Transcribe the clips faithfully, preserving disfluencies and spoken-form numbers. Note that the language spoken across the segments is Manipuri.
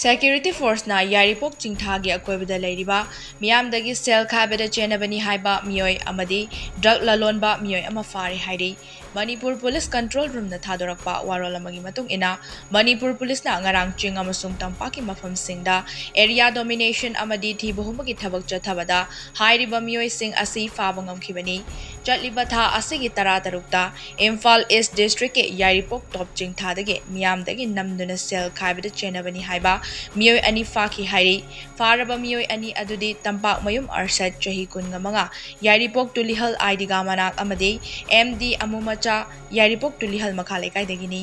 Security forceꯅ ꯌꯥꯏꯔꯤꯄꯣꯛ ꯆꯤꯡꯊꯥꯒꯤ ꯑꯀꯣꯏꯕꯗ ꯂꯩꯔꯤꯕ ꯃꯤꯌꯥꯝꯗꯒꯤ ꯁꯦꯜ ꯈꯥꯏꯕꯗ ꯆꯦꯟꯅꯕꯅꯤ ꯍꯥꯏꯕ ꯃꯤꯑꯣꯏ ꯑꯃꯗꯤ drug ꯂꯂꯣꯟꯕ ꯃꯤꯑꯣꯏ ꯑꯃ ꯐꯥꯔꯦ ꯍꯥꯏꯔꯤ꯫ ꯃꯅꯤꯄꯨꯔ Police Control Roomꯅ ꯊꯥꯗꯣꯔꯛꯄ ꯋꯥꯔꯣꯜ ꯑꯃꯒꯤ ꯃꯇꯨꯡ ꯏꯟꯅ, ꯃꯅꯤꯄꯨꯔ Policeꯅ ꯉꯔꯥꯡ ꯆꯤꯡ ꯑꯃꯁꯨꯡ ꯇꯝꯄꯥꯛꯀꯤ ꯃꯐꯝꯁꯤꯡꯗ area domination ꯑꯃꯗꯤ ꯊꯤꯕ ꯍꯨꯝꯕꯒꯤ ꯊꯕꯛ ꯆꯠꯊꯕꯗ ꯍꯥꯏꯔꯤꯕ ꯃꯤꯑꯣꯏꯁꯤꯡ ꯑꯁꯤ ꯐꯥꯕ ꯉꯝꯈꯤꯕꯅꯤ꯫ ꯆꯠꯂꯤꯕ ꯊꯥ ꯑꯁꯤꯒꯤ ꯇꯔꯥꯇꯔꯨꯛꯇ ꯏꯝꯐꯥꯜ East Districtꯀꯤ ꯌꯥꯏꯔꯤꯄꯣꯛ ꯇꯣꯞ ꯆꯤꯡꯊꯥꯗꯒꯤ ꯃꯤꯌꯥꯝꯗꯒꯤ ꯅꯝꯗꯨꯅ ꯁꯦꯜ ꯈꯥꯏꯕꯗ ꯆꯦꯟꯅꯕꯅꯤ ꯍꯥꯏꯕ ꯃꯤꯑꯣꯏ ꯑꯅꯤ ꯐꯥꯈꯤ ꯍꯥꯏꯔꯤ꯫ ꯐꯥꯔꯕ ꯃꯤꯑꯣꯏ ꯑꯅꯤ ꯑꯗꯨꯗꯤ ꯇꯝꯄꯥꯛꯃꯌꯨꯝ ꯑꯔꯁꯗ, ꯆꯍꯤ ꯀꯨꯟꯃꯉꯥ, ꯌꯥꯏꯔꯤꯄꯣꯛ ꯇꯨꯂꯤꯍꯜ ꯑꯥꯏꯗꯤꯒꯥ ꯃꯅꯥꯛ, ꯑꯃꯗꯤ ꯑꯦꯝ ꯗꯤ ꯑꯃꯨꯃꯆꯥ, ꯌꯥꯏꯔꯤꯄꯣꯛ ꯇꯨꯂꯤꯍꯜ ꯃꯈꯥ ꯂꯩꯀꯥꯏꯗꯒꯤꯅꯤ꯫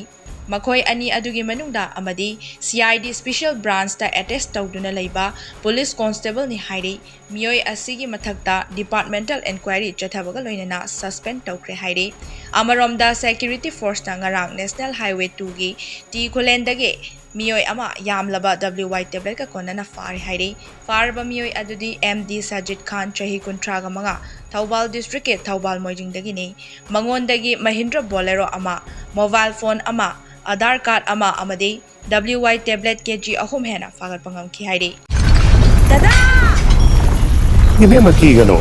ꯃꯈꯣꯏ ꯑꯅꯤ ꯑꯗꯨꯒꯤ ꯃꯅꯨꯡꯗ ꯑꯃꯗꯤ C I D Special Branchꯇ attach ꯇꯧꯗꯨꯅ ꯂꯩꯕ police constableꯅꯤ ꯍꯥꯏꯔꯤ꯫ ꯃꯤꯑꯣꯏ ꯑꯁꯤꯒꯤ ꯃꯊꯛꯇ departmental enquiry ꯆꯠꯊꯕꯒ ꯂꯣꯏꯅꯅ suspend ꯇꯧꯈ꯭ꯔꯦ ꯍꯥꯏꯔꯤ꯫ ꯑꯃꯔꯣꯝꯗ, security forceꯅ ꯉꯔꯥꯡ National Highway twoꯒꯤ ꯇꯤ ꯈꯨꯂꯦꯟꯗꯒꯤ ꯃꯤꯑꯣꯏ ꯑꯃ ꯌꯥꯝꯂꯕ W Y tabletꯀ ꯀꯣꯟꯅꯅ ꯐꯥꯔꯦ ꯍꯥꯏꯔꯤ꯫ ꯐꯥꯔꯕ ꯃꯤꯑꯣꯏ ꯑꯗꯨꯗꯤ ꯑꯦꯝ ꯗꯤ ꯁꯥꯖꯤꯗ ꯈꯥꯟ, ꯆꯍꯤ ꯀꯨꯟꯊ꯭ꯔꯥꯒ ꯃꯉꯥ, ꯊꯧꯕꯥꯜ Districtꯀꯤ ꯊꯧꯕꯥꯜ ꯃꯣꯏꯖꯤꯡꯗꯒꯤꯅꯤ꯫ ꯃꯉꯣꯟꯗꯒꯤ Mahindra Bolero ꯑꯃ, mobile phone ꯑꯃ, Aadhaar card ꯑꯃ ꯑꯃꯗꯤ W Y tablet K G ꯑꯍꯨꯝ ꯍꯦꯟꯅ ꯐꯥꯒꯠꯄ ꯉꯝꯈꯤ ꯍꯥꯏꯔꯤ꯫ ꯗꯗꯥ! ꯏꯕꯦꯝꯃ, ꯀꯤꯒꯅꯨ,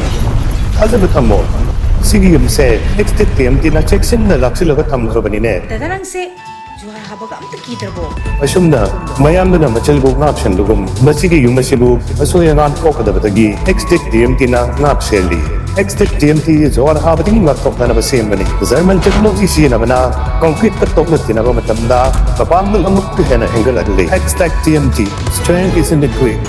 ꯊꯥꯖꯕ ꯊꯝꯃꯣ꯫ ꯁꯤꯒꯤ ꯌꯨꯝꯁꯦ Extech T M Tꯅ ꯆꯦꯛꯁꯤꯟꯅ ꯂꯥꯛꯁꯤꯜꯂꯒ ꯊꯝꯈ꯭ꯔꯕꯅꯤꯅꯦ꯫ ꯗꯗꯥ, ꯅꯪꯁꯦ ꯖꯨꯍꯥꯔ ꯍꯥꯕꯒ ꯑꯝꯇ ꯀꯤꯗ꯭ꯔꯕꯣ? ꯑꯁꯨꯝꯅ ꯃꯌꯥꯝꯗꯨꯅ ꯃꯆꯤꯜꯕꯨ ꯉꯥꯛ ꯁꯦꯟꯕꯒꯨꯝ, ꯃꯁꯤꯒꯤ ꯌꯨꯝ ꯑꯁꯤꯕꯨ ꯑꯁꯣꯏ ꯑꯉꯥꯝ ꯊꯣꯛꯀꯗꯕꯗꯒꯤ Extech T M Tꯅ ꯉꯥꯛ ꯁꯦꯜꯂꯤ꯫ Extech T M T ꯖꯨꯍꯥꯔ ꯍꯥꯕꯗꯒꯤ ꯉꯥꯛꯊꯣꯛꯅꯅꯕ ꯁꯦꯝꯕꯅꯤ꯫ German technology ꯁꯤꯖꯤꯟꯅꯕꯅ concreteꯀ ꯇꯣꯛꯅ ꯇꯤꯟꯅꯕ ꯃꯇꯝꯗ ꯃꯄꯥꯡꯒꯜ ꯑꯃꯨꯛꯀ ꯍꯦꯟꯅ ꯍꯦꯟꯒꯠꯍꯜꯂꯤ꯫ Extech T M T, strength is in the grit.